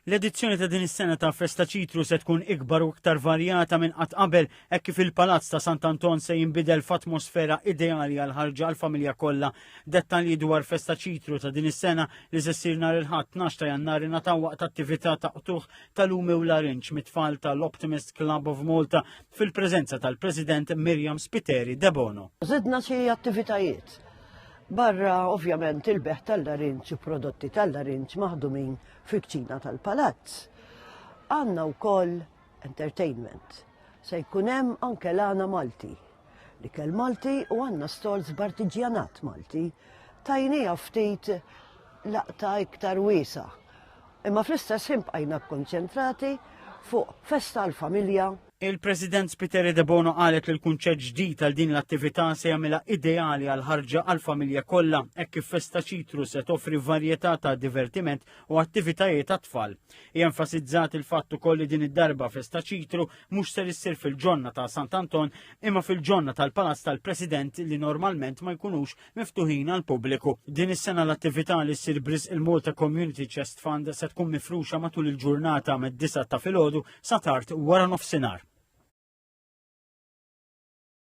L-edizzjoni ta' din is-sena ta' Festa Ċitru se tkun ikbar u iktar varjata minn qatt qabel hekk kif il-Palazz ta' Sant'Anton se jinbidel f'atmosfera ideali għal ħarġa għall-familja kollha. Dettalji dwar Festa Ċitru ta' din is-sena li se ssir nhar il-Ħadd 12 ta' Jannar ingħataw waqt attività ta' qtugħ ta' lumi u larinġ mit-tfal tal-Optimist Club of Malta fil-preżenza tal-President Miriam Spiteri Debono. Żidna xi attivitajiet. Barra ovvjament il-beħ tal-larinġ u prodotti tal-larinġ maħdumin fil-kċina tal-palazz. Għandna wkoll entertainment. Se jkun hemm anke l-għana Malti. L-ikel Malti u għandna stalls b'artiġjanat Malti. Tajniha ftit laqta iktar wiesa'. Imma fl-istess ħin bqajna kkonċentrati fuq festa għall-familja. Il-President Spiteri Debono qalet li l-kunċett ġdid għal din l-attività se jagħmilha ideali għal ħarġa għall-familja kollha hekk kif Festa Ċitru se toffri varjetà ta' divertiment u attivitajiet għat-tfal. Hi enfasizzat il-fatt ukoll li din id-darba Festa Ċitru mhux ser issir fil-ġonna ta' Sant'Anton imma fil-ġonna tal-Palazz tal-President li normalment ma jkunux miftuħin għall-pubbliku. Din is-sena l-attività li ssir b'risq il-Malta Community Chest Fund se tkun mifruxa matul il-ġurnata mid-disgħa ta' filgħodu sa tard wara nofsinhar.